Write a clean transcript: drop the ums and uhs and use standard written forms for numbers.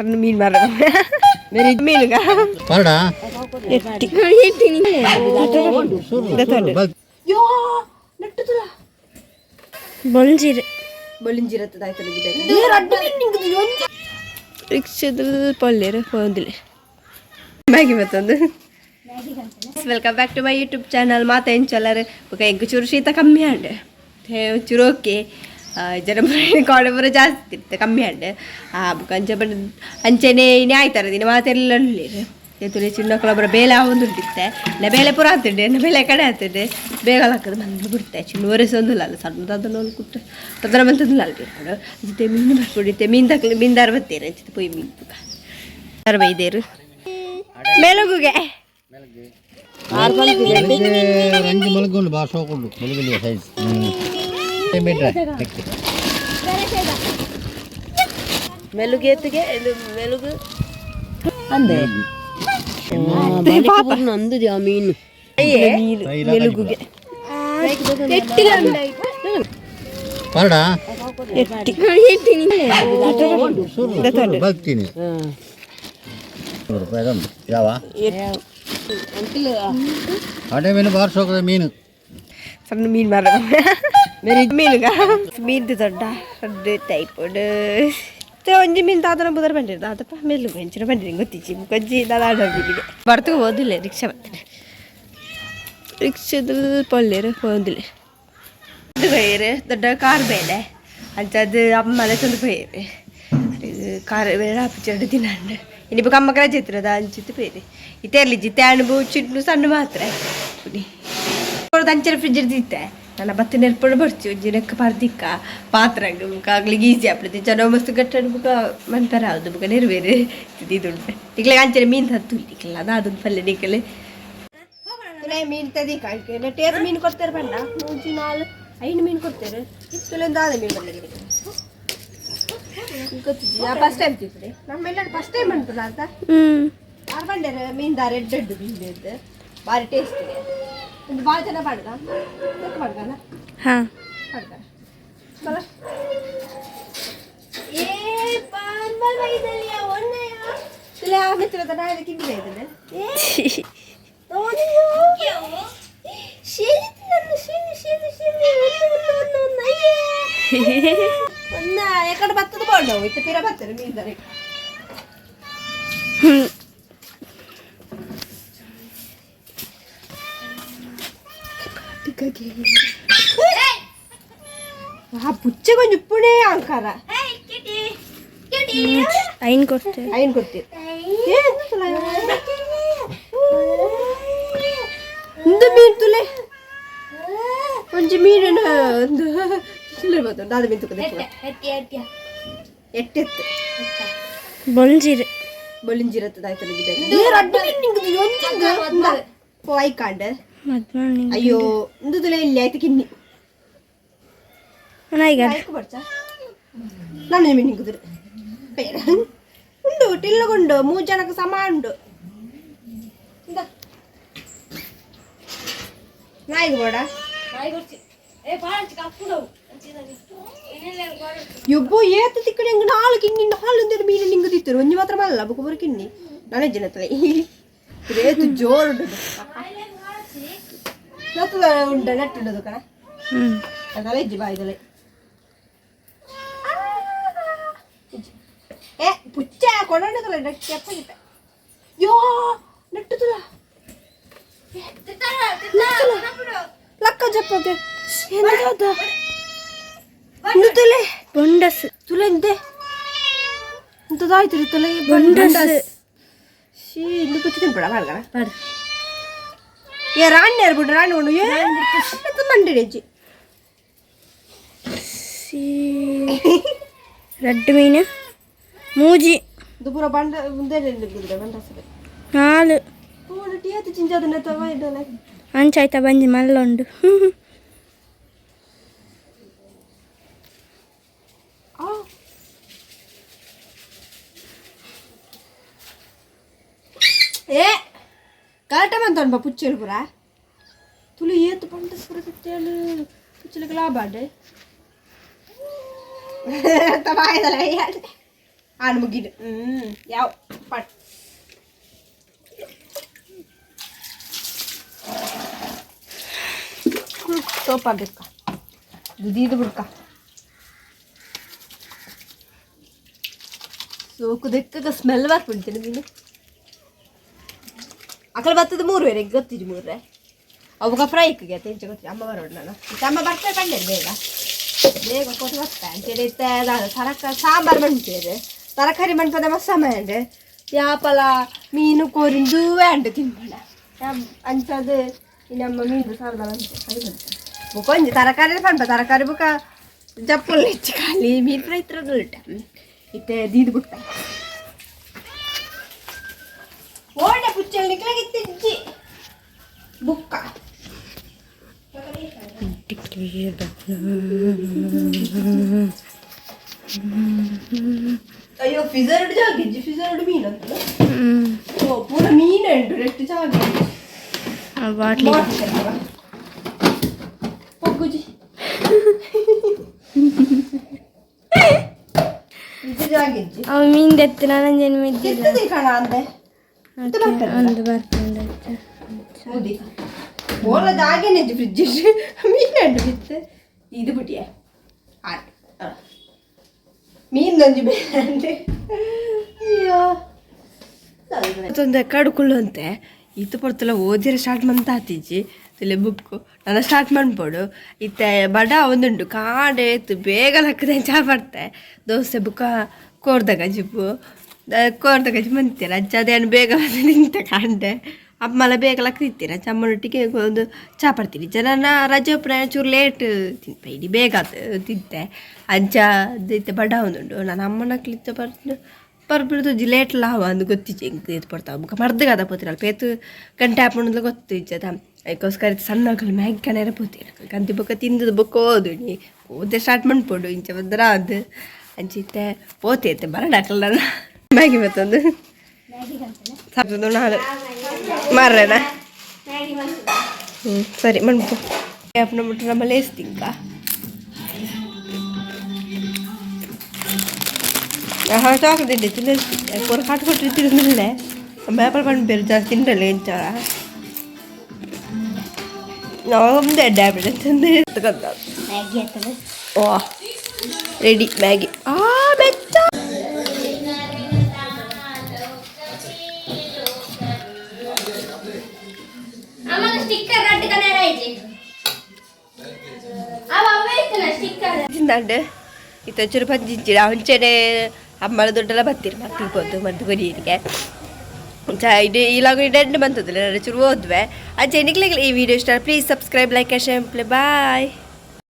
ಸಣ್ಣ ಮೀನು ಮಾರ ಮೀನುಗ ಪರಡ ಯೋ ನೆಟ್ಟುತ್ತಲ್ಲ. ಬೊಂಜಿರ್. ರಿಕ್ಷಾದಲ್ಲಿ ಪೊಲ್ಲೇರು ಪೋಂದಿಲ್ಲ ಮ್ಯಾಗಿ ಮತ್ತೊಂದು. Welcome back to my YouTube channel. ಮಾತ ಎಂಚಲ್ಲರು ಬೊಕ ಎಂಕ್ ಚೂರು ಶೀತ ಕಮ್ಮಿ ಆಂಡ್, ಚೂರು ಓಕೆ. ಜನ ಕೋಡೆ ಪೂರ ಜಾಸ್ತಿ ಇತ್ತು, ಕಮ್ಮಿ ಆಂಡ್. ಬೊಕ ಅಂಚ ಬಣ್ಣ ಅಂಚನೆ ಇನಿ ಆಯ್ತಾರ ದಿನ ಮಾತೆಲ್ಲ ಉಲ್ಲೇರು. ಎತ್ತುಲೆ ಚಿನ್ನಕ್ಕೊಬ್ಬರ ಬೇಲೆ ಆವೊಂದುಂಡಿತ್ತೆ ನ ಬೇಲೆ ಪೂರ ಆತುಂಡೆ ಎನ್ನ ಬೇಲೆ ಕಡೆ ಆತುಂಡೆ. ಬೇಗ ಲಕ್ಕದ ಬಂದು ಬಿಡ್ತೆ. ಚಿನ್ನ ಒರೆಸೊಂದುಲ್ಲ ಅಲ್ಲ, ಸಣ್ಣ ತದನ ಕುಟ್ಟು ತದನ ಬಂತಂದಿಲ್ಲ ಅಲ್ಲಿ ಬಿರ್ಪಡು. ಅಂಚಿತೆ ಮೀನು ಬರ್ಕೊಡಿತ್ತೆ, ಮೀನು ತಕ್ಲಿ ಮೀನ್ದಾರ ಬತ್ತೀರ. ಅಂಚಿತೆ ಪೋಯಿ ಮೀನು ಪುಕ ಬೈದೇರು ಮೇಲುಗುಗೆ. ರಂಜಿ ಮಲಗೊಂಡು ಬಾ ಸೋಕೊಂಡು ಬೆಲೆ ಸೈಜ್ ಮೀಟ್ರೆ. ಮೆಲುಗೇತಿಗೆ ಇದು ಮೆಲುಗು ಅಂದೆ ನಂದು ಮೀನು. ಮೆಲುಗುಗೆ. ಪರಡ ಬಲ್ತೀನಿ 100 ರೂಪಾಯಿ ಅದೊಂದು. ಯಾವ ಅಡೆ ಮೀನು ಬಾರ್ ಸೋಕದ ಮೀನು. ಸಣ್ಣ ಮೀನು ಮಾರ ಮೀನುಗ ಮೀನು ದೊಡ್ಡ ದೊಡ್ಡ ಟೈಪೋಡ್. ಒಂಜಿ ಮೀನು ದಾದನ ಬುದರ್ ಬಂದಿರ ದಾದಪ್ಪ ಮೆಲ್ಲುಗು ಎಂಚಿನ ಬಂದಿರಿ ಗೊತ್ತಿಜ್ಜಿ. ಮುಖಜ್ಜಿ ದಾದ ಮೀನಿಗೆ ಬರ್ತಗೆ ಹೋದಿಲ್ಲ. ರಿಕ್ಷಾ ಬರ್ತಾರೆ, ರಿಕ್ಷಾದಲ್ಲಿ ಪೊಲ್ಲೇರು ಪೋಂದಿಲ್ಲ ಪೋಯರು. ದೊಡ್ಡ ಕಾರ್ ಬೇಲೆ ಅಂಚದು ಅಮ್ಮನೆ ತಂದು ಪೋಯರು. ಕಾರ್ ಬೇಡ ಎರಡು ದಿನ ಇನಿ ಬೊಕ ಅಮ್ಮಕ ರಜೆ ಇತ್ತಿರದ ಅಂಚಿತ್ತು ಪೇರು. ಇತ್ತೆ ಇರ್ಲಿಜ್ಜಿ ತ್ಯಾಣು ಚಿನ್ನು ಸಣ್ಣ ಮಾತ್ರ ಅಂಚನೆ ಫ್ರಿಜ್ ಇತ್ತೆ. ನನ್ನ ಬತ್ತಿ ನೆರ್ಪಡು ಬರ್ಚು ಒಂಜಿ ನೆಕ್ಕ ಪರ್ದಿಕ್ಕ ಪಾತ್ರಂಗ್ ಬುಕ ಆಗ್ಲಿಗೆ ಈಸಿ ಆಪುಂಡು. ಜನ ಮಸ್ತ್ ಗಟ್ಟಡ್ ಬುಕ ಮನ್ಪೆರ ಆವುದು ಬುಕ ನೆರವೇರು ಇದುಂಡು. ನಿಕ್ಲೆ ಅಂಚನೆ ಮೀನು ತತ್ತು ನಿಕ್ಲ ಅದ ಅದೊಂದು ಪಲ್ಯ ನಿಕ್ಲೆ ಮೀನು ತದೀಕ ನೆಟ್ ಮೀನು ಕೊಡ್ತಾರೆ ಬಣ್ಣ ಮೂಜಿ ನಾಲ್ ಐನು ಮೀನು ಕೊಡ್ತಾರೆ. ಇತ್ತುಲೆಂದು ದಾದ ಮೀನು ಬಂದಿದೆ ಗೊತ್ತಿದ್ಯಾ? ಫಸ್ಟ್ ಟೈಮ್ ತಿಪ್ಪಡೆ ನಮ್ಮೆಲ್ಲ ಫಸ್ಟ್ ಟೈಮ್ ಅನ್ಪುನ ಅಂತ. ಹ್ಮ್. ಆರ್ ಬಂಡೇರು ಮೀನ್ ದಾರ ಎಡ್ಡು ಎಡ್ಡು ಮೀನು ಇದ್ದು ಭಾರಿ ಟೇಸ್ಟ್ ಇದೆ. ಒಂದು ಭಾಳ ಜನ ಪಾಡ್ದ ಪಾಡ್ದಲ್ಲ. ಹಾ. ಪಾಡ್ದ ಬಲ. ಏ ಪಾಂಬಲ್ ಬೈದಲಿಯ ಒನ್ನಯ. ಇಲ್ಲ ಮಿತ್ರದ ನಾಳೆ ಕಿಂಡಿ ಬೈದನೆ. ಒನ್ನ ಎಕಡೆ ಬತ್ತದ ಬೋಂಡವು ಇತ್ತ ಪಿರ ಬತ್ತದ ಮೀನ್ದಾರೆ. ಆ ಪುಚ್ಚೆ ಕೊಂಚ ಉಪ್ಪುಣೇ ಅಂಕಾರ. ಐನ್ ಕೊಡ್ತೇವೆ. ಐನ್ ಕೊಡ್ತೀರಿ. ಇಂದು ಮೀನು ತುಲೆ ಒಂಜಿ ಮೀನಿನ ಒಂದು ಚಿಲ್ಲರೆ ಬರ್ತದೆ. ದಾದ ಮೀನು ತುಕದೆ ಎಟ್ಟೆತ್ತು. ಬೊಂಜಿರ್. ಬೊಲಿಂಜಿರತ್ತದ ಆಯ್ತಲ್ಲ. ರಡ್ಡು ಮೀನು ನಿಂಗೆ ಒಂಜಿಂದು ಐಕಾಂಡ್. ಅಯ್ಯೋ, ಇಂದು ತುಲೆ ಇಲ್ಲಿ ಆಯ್ತು ಕಿನ್ನಿ. ಈಗ ಆಯ್ಕು ಬರ್ಚ ನಾನು ಮೀನು ನಿಂಗುದು ಉಂಡು ಟಿಲ್ಲುಗುಂಡು ಮೂರು ಜನಕ್ಕೆ ಸಮ ಉಂಡು. ಇಂದ ನಾಯಿಗೆ ಬೇಡ. ಯಬ್ಬೋ, ಏತ ತಿಕ್ಕಡೆ ಎಂಗ್ ನಾಲ್ ಕಿನ್ನಿ ನಾಲ್ ಒಂದೆರಡು ಮೀನು ನಿಂಗು ತಿತ್ತರು. ಒಂಜಿ ಮಾತ್ರ ಮಲ್ಲ ಬೊಕ ಬರ ಕಿನ್ನಿ ನಾನೇ ಜನ ತಲೆ ಏತು ಜೋರು ಉಂಟು ನತ್ತದ ಉಂಡ ನೆಟ್ಟುಂಡದು ಕಣ. ಹ್ಮ್. ಅದಲ್ಲ ಇಜ್ಜಿ ಬಾಯ್ದಲೆ. ಏ ಪುಚ್ಚ ಕೊಡಂಡದಲ್ಲ ಕೆಪ್ಪ ಗಿಪ್ಪ. ಯೋ ನೆಟ್ಟುತ್ತಲ್ಲ ಲಕ್ಕ ಜಪ್ಪಗೆ ಎಂತಾದ ತುಲೆ. ಬೊಂಡಸ್. ತುಲೆ ಎಂತೆ ಎಂತದಾಯ್ತು ರೀ ತುಲೆ? ಬಂಡಸ್. She ಇಂದು ಪುಚ್ಚ ತಿನ್ಪಡ ಮಾಡ್ಗಣ. ಏ ರಾಣಿ ಬಿಡು ರಾಣಿ ಉಂಡು. ಏ ಮಂಡಿ ಅಜ್ಜಿ. ರೆಡ್ ಮೀನು ಮೂಜಿ. ಇದು ಪೂರ ಬಂಡ ಮುಂದೆ ಬಂಡಸರೆ. ನಾಲ್. ಪೂರ ಟೀ ಚಿಂಚಾದನ್ನ ತವ ಇದ್ದಲ್ಲ. ಅಂಚಾಯ್ತ ಬಂಜಿ ಮಲ್ಲ ಉಂಡು. ಆ ಏ ಕರೆಕ್ಟ್ ಬಂತ ಪುಚ್ಚಲು ಪೂರ ತುಳಿ ಏತು ಪಂಡ ಪೂರ ತಿತ್ತೇಳು ಪುಚ್ಚಲಿಗೆ ಲಾಭ ಅಡ್ಡೆ ತಬಾಯ್ದಲ್ಲ. ಆನ್ ಮುಗಿದು ಯಾವ ಪಟ್ ಸೋಪ್ ಹಾಕ್ಬೇಕು ದುದೀದು ಬುಡ್ಕ ಸೋಕು ದೆಕ್ಕಗ ಸ್ಮೆಲ್ ಬರ್ಪುಂಡು ಮೀನು ಅಕಲ ಬತ್ತದ ಮೂರು ಬೇರೆ ಗೊತ್ತಿಜಿ ಮೂರ್ರೆ ಅವಾಗ ಫ್ರೈ ಇಕ್ಕಿಗೆ ಎಂಚ ಗೊತ್ತಿಲ್ಲ ಅಮ್ಮ ಬರೋಣ ನಾನು ಅಮ್ಮ ಬರ್ತಾರೆ ಬಂದೇನು ಬೇಗ ಬೇಗ ಕೊಟ್ಟು ಬರ್ತಾ ಅಂತೇಳಿ ತರಕ ಸಾಂಬಾರು ಮಣ್ಪೇರು ತರಕಾರಿ ಮಣ್ಪದ ಮಸ್ತ ಉಂಡು ಯಾಪಲ ಮೀನು ಕೋರಿಂದು ಉಂಡು ತಿನ್ಬೋಣ ಅಂಚದು ನಮ್ಮ ಮೀನು ಸಾಂಬಾರು ಅಂತ ಬೊಕ ಒಂಜಿ ತರಕಾರಿ ಪನ್ಪ ತರಕಾರಿ ಬೊಕ ಜಪ್ಪುಲ್ಲ ಹೆಚ್ಚು ಖಾಲಿ ಮೀನು ಫ್ರೈ ಇತ್ರ ಇತ್ತೆ ದೀದು ಬುಟ್ಟ ಓಡ ಪುಚ್ಚಲ್ ನಿಕ್ಲಾಗಿತ್ತಿಜ್ಜಿ ಬುಕ್ಕ. ಅಯ್ಯೋ ಫಿಸರ್ಡ್ ಜಾಗಿಜ್ಜಿ ಫಿಸರ್ಡ್ ಮೀನು ಅಂತ. ಓ ಪೂರ ಮೀನು ಉಂಟು ರೆಸ್ಟ್ ಜಾಗಿಜ್ಜಿ. ಬಾಟ್ಲಿ. ಪೊಗ್ಗುಜಿ ಇದು ಜಾಗಿಜ್ಜಿ. ಅವ ಮೀನು ದೆತ್ತು ನಾನು ಮಿದ್ದಿಲ್ಲ. ತಿರ್ತದೆ ಕಣ ಅಂದೆ. ಒಂದು ಬರ್ತುಂಡು. ಮುದಿ ಓಲ ಜಾಗೇನೆ ಫ್ರಿಜ್ ಮೀನು ಉಂಟು ಬಿತ್ತು ಇದು ಬಿಟ್ಟಿಯ ಆಟ್ ಮೀನು ನಂಜು ಬೇರೆ. ಅಯ್ಯೋ ತೊಂದರೆ ಕಡ್ಕೊಳ್ಳುವಂತೆ ಇತ್ತು ಪೊರ್ತುಲ ಓದಿರ ಸ್ಟಾರ್ಟ್ ಮಂತ ಆತಿಜ್ಜಿ ತುಲೆ ಬುಕ್ಕು ನಾನು ಸ್ಟಾರ್ಟ್ ಮಾಡ್ಬೋಡು ಇತ್ತೆ ಬಡ ಒಂದುಂಡು ಕಾಡೆ ಇತ್ತು ಬೇಗ ಲಕ್ಕದೆ ಚಾ ಬರ್ತೆ ದೋಸೆ ಬುಕ್ಕ ಕೋರ್ದ ಗಜಿಪು ಕೋರ್ದ ಗಜಿ ಮಂತೀರ ಅಜ್ಜ ಅದೇನು ಬೇಗ ಬಂದು ನಿಂತ ಕಾಂಡೆ ಅಮ್ಮಲ ಬೇಗ ಲಕ್ಕದಿತ್ತೀರ ಅಮ್ಮನೊಟ್ಟಿಗೆ ಒಂದು ಚಾ ಪಡ್ತೀನಿ ಜನನ ರಜೆ ಉಪ್ಪುನ ಚೂರು ಲೇಟ್ ತಿನ್ಪ ಇಡೀ ಬೇಗ ತಿಂತೆ ಅಂಚ ಇತ್ತೆ ಬಡ ಒಂದುಂಡು ನಾನು ಅಮ್ಮನ ಕ್ಲಿತ್ತ ಬರ್ತು ಪರ್ಬಿಡ್ದು ಲೇಟ್ ಲಾವ ಅಂದು ಗೊತ್ತಿಜ್ಜಿ ಎಂಕ್ ಇದು ಪಡ್ತಾವ ಬೊಕ ಮರ್ದಗಾದ ಪೋತಿರಲ್ಲ ಪೇತು ಗಂಟೆ ಆಪುಂಡು ಗೊತ್ತಿಜ್ಜದ ಅದಕ್ಕೋಸ್ಕರ ಸಣ್ಣ ಮ್ಯಾಗಿ ಕಣೇರ ಪೋತಿರ ಕಂತಿ ಬೊಕ ತಿಂದದ ಬೊಕ ಓದು ನೀ ಓದೆ ಸ್ಟಾರ್ಟ್ ಮನ್ಪೊಡು ಇಂಚ ಬಂದ್ರ ಅದು ಅಂಚಿತ್ತೆ ಪೋತಿ ಐತೆ ಬರಡಾಕಲ್ಲ ಮ್ಯಾಗಿ ಮತ್ತೊಂದು ಸಾಕು ನಾನು ಮಾರ್ರೇನಾ. ಹ್ಞೂ ಸರಿ ಮಣ್ಪು ಅಪ್ಪನ ಮುಟ್ಟ ನಮ್ಮ ಲೇಸ್ ತಿಂಕ ಹಾಂ ಚಾಕದಿಡ್ಡಿ ತಿನ್ನಿಸ್ತಿ ಪೂರ ಕಾಟು ಕೊಟ್ಟು ತಿರುಗಿಲ್ಲ ಮೇಪಲ್ ಪಂಡು ಬೇರೆ ಜಾಸ್ತಿ ತಿಂಡಲ್ಲ ಎಂಚಾರ ನಾವು ಒಂದು ಡ್ಯಾಬ್ಲೆಟ್ ಅಂತಂದು ಮ್ಯಾಗಿ ಆಗ್ತದೆ. ಓ ರೆಡಿ ಮ್ಯಾಗಿ ಆ ಬೆಚ್ಚ. ಸ್ಟಿಕ್ಕರ್ ರಡ್ಡು ಕಲರ್ ಆಯ್ತು ಅವ ಅವೇ ಸ್ಟಿಕ್ಕರ್. ತಿಂದಾಂಡು ಇತ್ತ ಚೂರು ಪಂಚಿಂಚಿಡ ಹುಂಚೆನೆ ಅಮ್ಮಳ ದೊಡ್ಡಲ್ಲ ಬತ್ತೀರಿ ಮರ್ತಿರ್ಬೋದು ಮದ್ದು ಕೊರಿಯರಿಗೆ ಚ ಇಡೀ ಇಲಾಗ ಇಡೆಂಡು ಬಂತದಿಲ್ಲ ಚೂರು ಹೋದ್ವೆ. ಅಜ್ಜ ನಿಕ್ಲೆಗ್ ಈ ವಿಡಿಯೋ ಇಷ್ಟ please subscribe, like, share, bye.